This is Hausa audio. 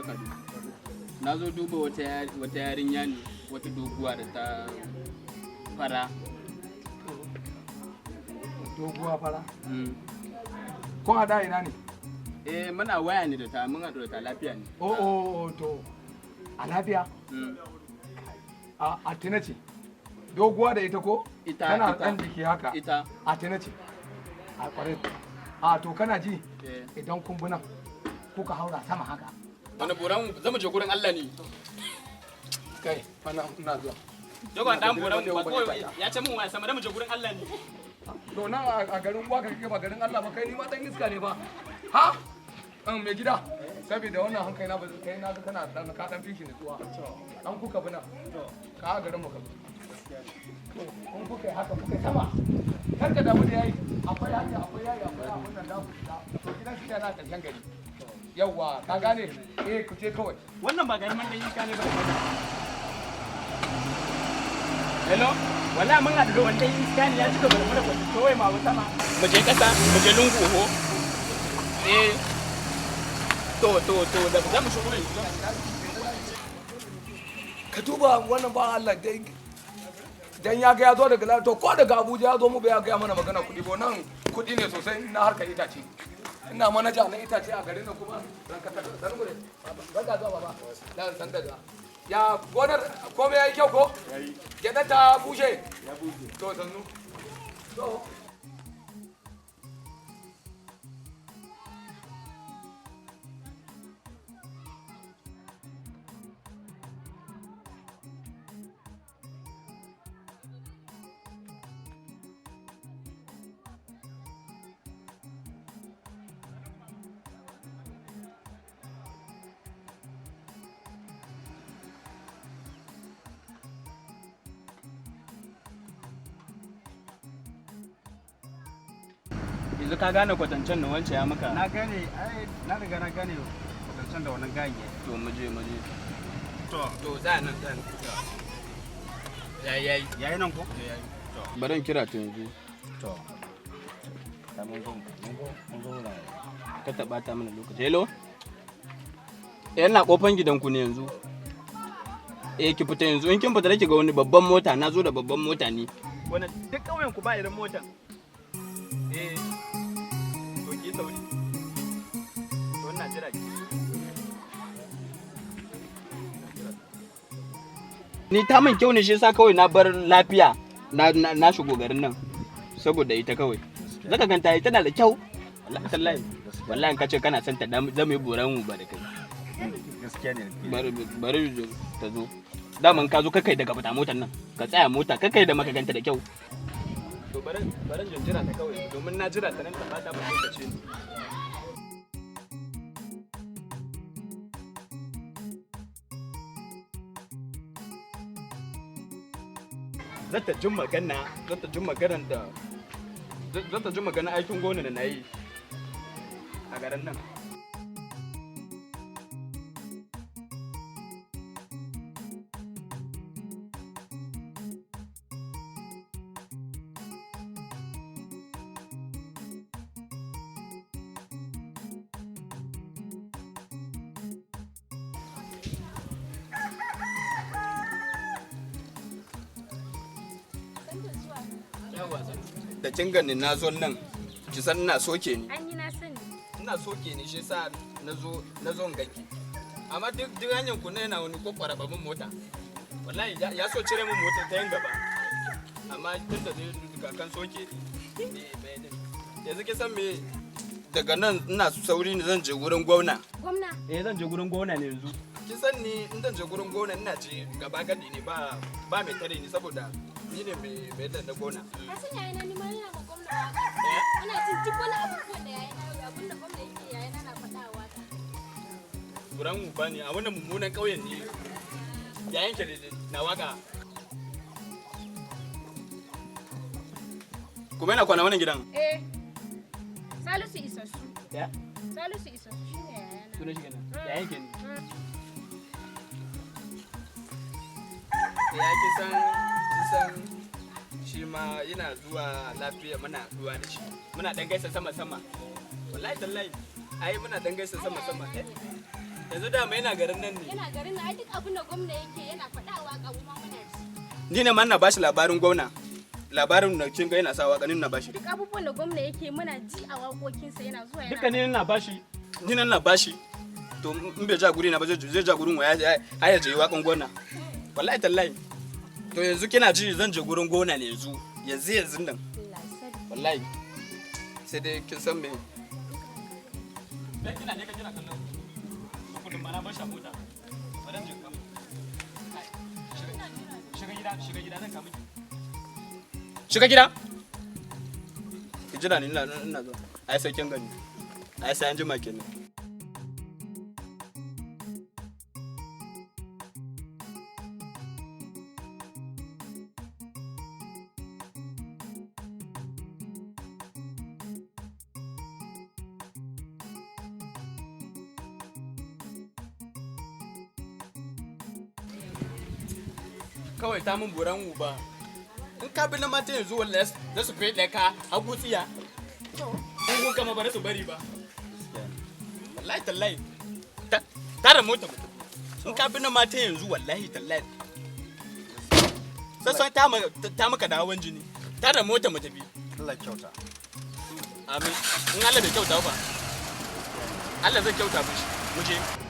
Barka da. Na zo duba wata yarinya ne, wata doguwa da ta fara. Doguwa fara? Ko a da ina ne? Eh, muna waya ne da ta, mun haɗu da ta lafiya ne. Oh, to. A lafiya? A tina ce. Doguwa da ita ko? Ita. Tana Ita. ɗan jiki haka. Ita. A tina ce. A ƙwarai. A to kana ji? Eh. Idan kun bi nan kuka haura sama haka. Wani boran zamu je gurin Allah ne. Kai, wannan ina zuwa. Dogon dan boran ba kawai ya ce mun waya sama da mu je gurin Allah ne. To nan a garin uwa kake ba garin Allah ba, kai ni ma dan iska ne ba. Ha? An mai gida. Saboda wannan hankali na ba kai na ga kana dan ka dan fishi nutsuwa. Dan kuka bi nan. Ka garin mu ka. To kun kuka yi haka kuka yi sama. Kar ka damu da yayi. Akwai hanya, akwai yayi, akwai abun nan da ku fita. To gidan shi yana karshen gari. Yawwa, ka gane? Eh, ku je kawai. Wannan ba garin dan iska ne ba. Hello? Wallahi mun haɗu da wani dan iska ne ya cika bari mana kwata kawai ma sama. Mu je kasa, mu je lungu ho. Eh. To da za mu shigo yanzu. Ka duba wannan ba Allah dai dan ya ga ya zo daga to ko daga Abuja ya zo mu bai ga mana magana kuɗi ba, nan kuɗi ne sosai na harkar itace. Ina manaja na itace a garin nan kuma ranka ta san gure. Barka zuwa baba. Na san daga. Ya gonar komai yayi kyau ko? Yayi. Gyaɗa ta bushe? Ya bushe. To sannu. To Yanzu ka gane kwatancen na wancan ya maka. Na gane, ai na riga na gane kwatancen da wannan gayan ya. To mu je mu je. To. To za nan za nan. Yayi yayi. Yayi nan ko? Bari in kira ta yanzu. To. Ta mun go mun go mun go na. Ka taɓa ta mana lokaci. Hello? Eh, ina kofan gidanku ne yanzu. Eh, ki fita yanzu. In kin fita nake ga wani babban mota. Na zo da babban mota ne. Wannan duk ƙauyen ku ba irin motan. Eh. To ki sauri. To ina jira ki. Ni ta min kyau ne shi yasa kawai na bar lafiya na shigo garin nan saboda ita kawai. Zaka ganta tana da kyau. Wallahi tallahi. Wallahi in ka ce kana son ta za mu yi boran mu ba da kai. Gaskiya ne. Bari bari ta zo. Daman ka zo kakai daga fita motar nan. Ka tsaya mota kakai da maka ganta da kyau. To bari bari in jira ta kawai domin na jira ta nan ta bata min lokaci ne. Zata ji magana, zata ji maganar da zata ji magana aikin gona da na yi a garin nan. Da kin gani na zo nan, ki san ina soke ni. An yi na sani. Ina soke ni shi yasa na zo in ganki. Amma duk hanyar ku na yana wani kokwara babban mota. Wallahi ya so cire min mota ta yin gaba. Amma tun da dai kakan soke ni. Yanzu ki san me daga nan ina sauri ne zan je gurin gwamna. Gwamna? Eh, zan je gurin gwamna ne yanzu. Ki san ni in zan je gurin gwamna ina je gaba gadi ne ba mai tare ni saboda ni ne mai da na gwamna. Ka san yayana ni ma yana ma gwamna waka. Ina jin duk wani abubuwan da yayana abun da gwamna yake yayana na faɗa a waka. Buran uba ne a wannan mummunan ƙauyen ne. Yayan ki na waka. Kuma yana kwana wannan gidan? Eh. Salisu Isassu. Ya? Salisu Isassu shine yayana. Sunan shi kenan. Yayan ki ne. Ya ki san shi ma yana zuwa lafiya muna haɗuwa da shi. Muna dan gaisa sama sama. Wallahi tallahi. Ai muna dan gaisa sama sama. Eh? Yanzu dama yana garin nan ne. Yana garin nan, ai duk abin da gwamna yake yana faɗa a waka mu ma muna ji. Ni ne ma ina bashi labarin gwamna. Labarin na kin ga yana sa waka, ni na bashi. Duk abubuwan da gwamna yake muna ji a waƙoƙinsa, yana zuwa yana. Duka ni na bashi. Ni nan na bashi. To in bai ja guri na ba, zai ja gurin waya ai ya je wakan gwamna. Wallahi tallahi. To yanzu kina ji, zan je gurin gona ne yanzu. Yanzu yanzu nan. Allah sarki. Wallahi. Sai dai kin san me. Dan kina ne ka kina kallon. Kudin ma na bar shi a mota. Bari in je kamo. Shiga gida, shiga gida, zan kama ki. Shiga gida. Ki jira ni, ina zuwa. Ai sai kin gani. Ai sai an jima kenan. Kawai ta mun buran uba. In ka bi na mata yanzu, wallahi za su fede ka hagu tsiya. In kun kama ba za su bari ba. Wallahi tallahi. Tara mota mu. In ka bi na mata yanzu, wallahi tallahi. Sassan ta maka da hawan jini. Tara mota mu tafi. Allah kyauta. Amin. In Allah bai kyauta ba. Allah zai kyauta mishi. Mu je.